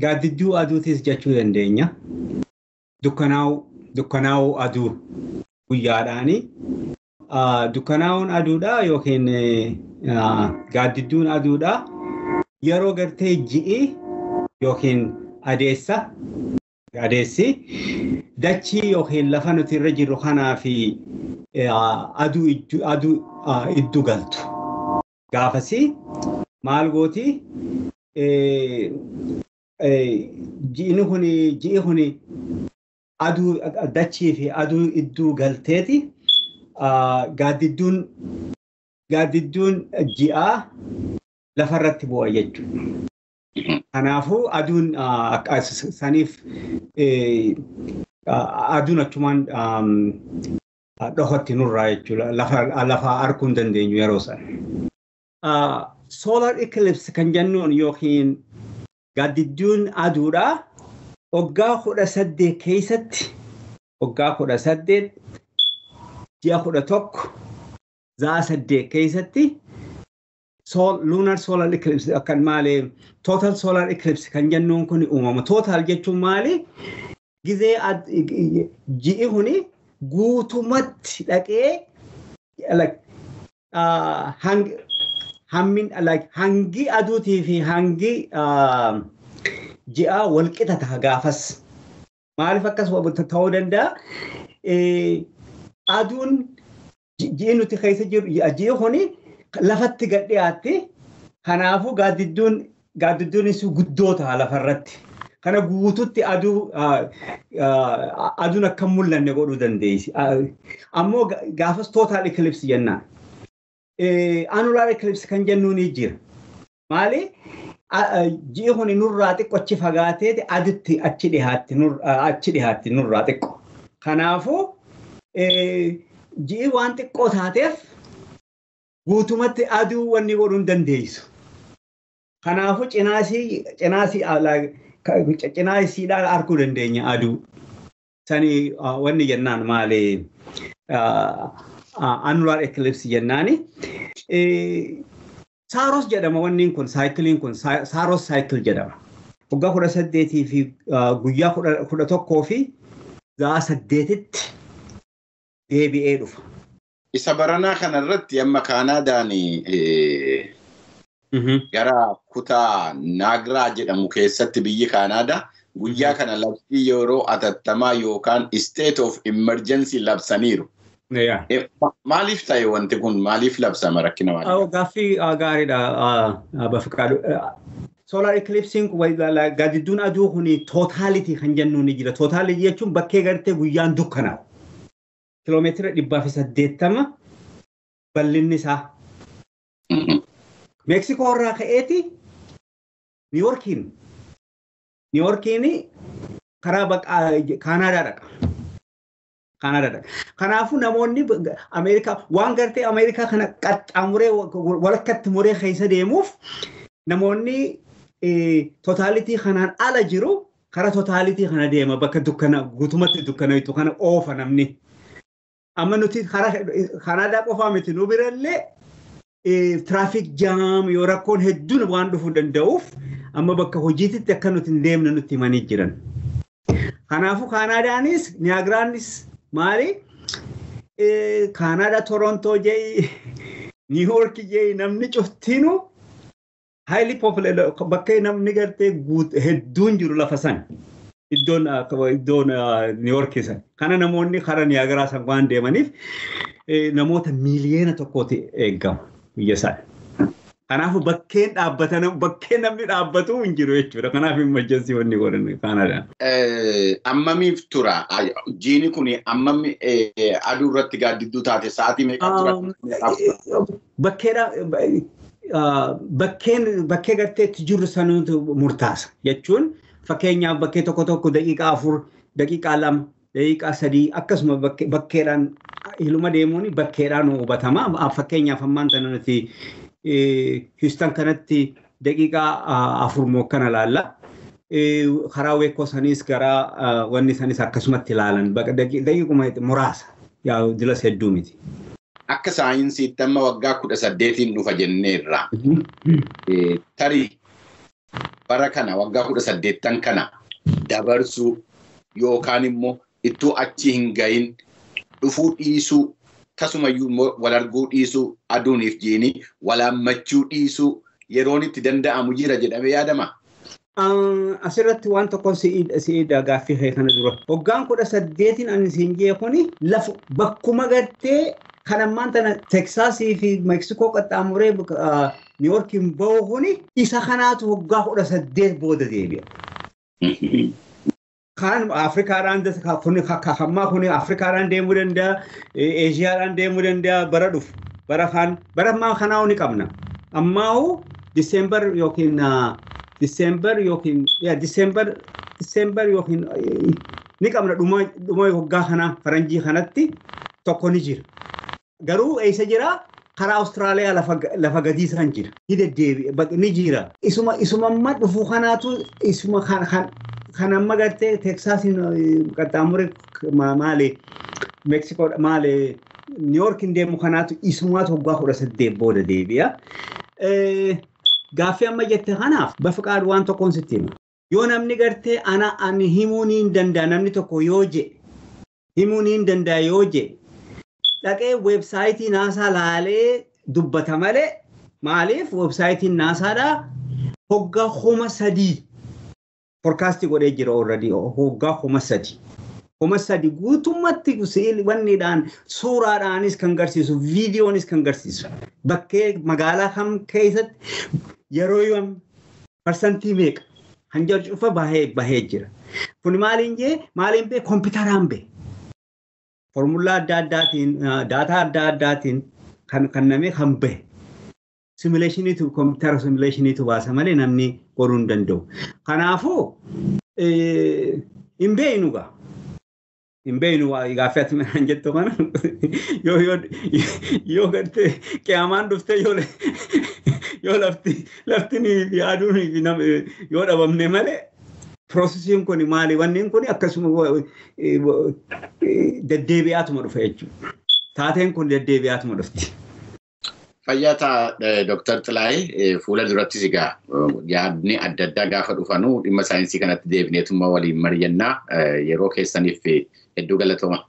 Gaaddidduu aduutis jechuu dandeenya. Dukkanaa'uu aduu guyyaadhaani. Dukkanaa'uun aduudhaa yookiin gaaddidduun aduudhaa yeroo gartee ji'i yookiin adeessi dachii yookiin lafa nuti irra jirru kanaa fi aduu iddu galtu. Gaafasii maal gooti? Ji'i kuni aduu dachii fi aduu idduu galteeti gaaddidduun ji'aa lafarratti bu'a jechuudha. Kanaafuu aduun saniif aduun achumaan dhokotti nurraa jechuudha. Lafa arguu hin dandeenyu yeroo sana. Solar eclipse kan jennuun yookiin gaaddidduun aduudhaa waggaa 18 keessatti, waggaa 18 ji'a 11 sa'a 8 keessatti lunar solar eclipse akkan maali, total solar eclipse kan jennuun kun uumama. Total jechuun maali? Gizee ji'i kuni guutumatti dhaqee hangi aduutii fi hangi ji'a wal qixa ta'a gaafas. Maaliif akkas ta'uu danda'a? Aduun ji'i nuti keessa jirru ji'i kuni lafatti gad dhiyaatti. Kanaafuu gaaddidduun isuu guddoo ta'a lafarratti. Kana guututti aduun akka hin mul'anne godhuu dandeessi. Ammoo gaafas total eclipse jennaan. Annular eclipse kan jennuun ni jira. Maali? Ji'i kun nurraa xiqqoo achi fagaateeti adutti achi dhihaatti nurraa xiqqoo. Kanaafuu ji'i waan xiqqoo taateef guutumatti aduu wanni godhuu hin dandeessu. Kanaafuu cinaa isiidhaan arguu dandeenya aduu. Sani wanni jennaan maali? Annular eclipse jennaani. Saaros jedhama wanni kun, saayikiliin kun Saaros saayikil jedhama. Waggaa 18 fi guyyaa 11 fi sa'a 8tti deebi'ee dhufa. Isa baranaa kanarratti amma Kaanaadaan gara kutaa Naagiraa jedhamu keessatti biyyi Kaanaadaa guyyaa kana labsii yeroo atattamaa yookaan state of emergency labsaniiru. Maaliif ta'e wanti kun? Maaliif labsama rakkina maaliif? Gaaffii gaariidha Bafiqaadhu. Solar eclipse gaaddidduun aduu kun totality kan jennuun ni jira. Totality jechuun bakkee gartee guyyaan dukkanaa'u. Kiloomeetira 180 bal'inni isaa. Meeksikoo irraa ka'eeti Niiwoorkiin karaa Kaanaadaa dhaqa. Kanaafuu namoonni Ameerikaa waan gartee Ameerikaa kana qaxxaamuree walakkatti muree keessa deemuuf namoonni totaalitii kanaan ala jiru karaa totaalitii kana deema bakka dukkana guutumatti dukkanayitu kana oofa namni. Amma nuti karaa Kaanaadaa qofaa miti nu birallee tiraafik jaam yoo rakkoon hedduun waan dhufuu danda'uuf amma bakka hojiititti akka nuti hin deemne nutti himanii jiran. Kanaafuu Kaanaadaanis Niyaagiraanis maali? Kaanaadaa Torontoo jee Niiwoork jee namni cuftinuu highly popular bakka namni gartee hedduun jiru lafa san. Iddoon Niiwoork san. Kana namoonni karaa Niyaagiraa san waan deemaniif namoota miiliyoona tokkooti eegama biyya sana. Kanaafuu bakkeen dhaabbatan bakkeen namni dhaabbatu hin jiru jechuudha. Kanaaf emergency wanni godhan Kaanaadaan. Ammamiif tura? Jiini kun ammam aduu irratti gaaddidduu taate sa'aatii meeqa tura? Bakkee garteetti jirru sanuutu murtaasa jechuun fakkeenyaaf bakkee tokko tokko daqiiqaa 4, daqiiqaa 2, daqiiqaa 3 akkasuma bakkeedhaan hiluma deemuun bakkeedhaan hubatama. Fakkeenyaaf ammaan tana nuti Houston kanatti daqiiqaa 4 moo kana laalla. Karaa weekoo saniis gara wanni sanis akkasumatti ilaalan daqiiquma muraasa yaa dilas hedduu miti. Akka saayinsiitti amma waggaa 18 dhufa jenneerra. Tarii Bara kana waggaa 18 kana dabarsuu yookaan immoo ittuu achi hin gahin dhufuu dhiisuu, tasumayyuu wal arguu dhiisuu, aduuniif jiini walaammachuu dhiisuu yeroon itti danda'amu jira jedhamee yaadama. Asirratti waan tokko si'idha gaaffii kee kana dura. Waggaan 18 ani siin jee kuni lafa bakkuma gartee kan ammaan tana Teksaasii fi Meeksikoo qaxxaamuree Niiwoorkiin bahu kuni isa kanaatu waggaa 18 booda deebi'a. Kan Afrikaadhaan kuni hammaa kuni Afrikaadhaan deemuu danda'a, Eeshiyaadhaan deemuu danda'a bara dhufu. Bara kan bara ammaa kanaa ni qabna. Ammaa'u Diseembar yookiin Diseembar yookiin Diseembar yookiin ni qabna dhuma waggaa kanaa faranjii kanatti tokko ni jira. Garuu eessa jira? Karaa Awustiraaliyaa lafa gadii isaan jira. Ni deddeebi'a ni jira. Isuma amma dhufu kanaatu isuma kan amma gartee Teksaasiin qaxxaamure maali Meeksikoo maali Niiwoorkiin deemu kanaatu isumaatu waggaa 18 booda deebi'a. Gaaffii amma jette kanaaf Bafiqaad waan tokkoon sitti hima. Yoo namni gartee ani himuu ni hin danda'a namni tokko yoo je himuu ni hin danda'a yoo je dhaqee weebsaayitii naasaa laalee dubbata malee maaliif weebsaayitiin naasaadhaa hoggaa 3000 foorkaastii godhee jira already hoggaa 3000. 3000 guutummaatti wanniidhaan suuraadhaanis kan garsiisu viidiyoonis kan garsiisu bakkee magaalaa kam keessatti yeroo yoom parsantii meeqa kan jedhu cufa bahee jira. Kun maaliin jee maaliin bee kompiitaraan bee formulaa adda addaatiin daataa adda addaatiin kan kenname kan bahe simuleeshiniitu kompiitara simuleeshiniitu baasa malee namni godhuu hin danda'u. Kanaafuu hin beeknu gaa. Hin beeknu gaaffii ati manaan jettu kana yoo gartee qiyaamaan dhuftee yoo lafti fi aduun fi yoo dhabamne malee piroosesiin kun maali wanni kun akkasuma deddeebi'aatuma dhufa jechuudha. Taateen kun deddeebi'aatuma dhufti. Fayyaa ta'a Dooktar Xilaayee, fuula durattis egaa yaadni adda addaa gaafa dhufanuu dhimma saayinsii kanatti deebineetuma waliin mari'annaa, yeroo keessaniif hedduu galatooma.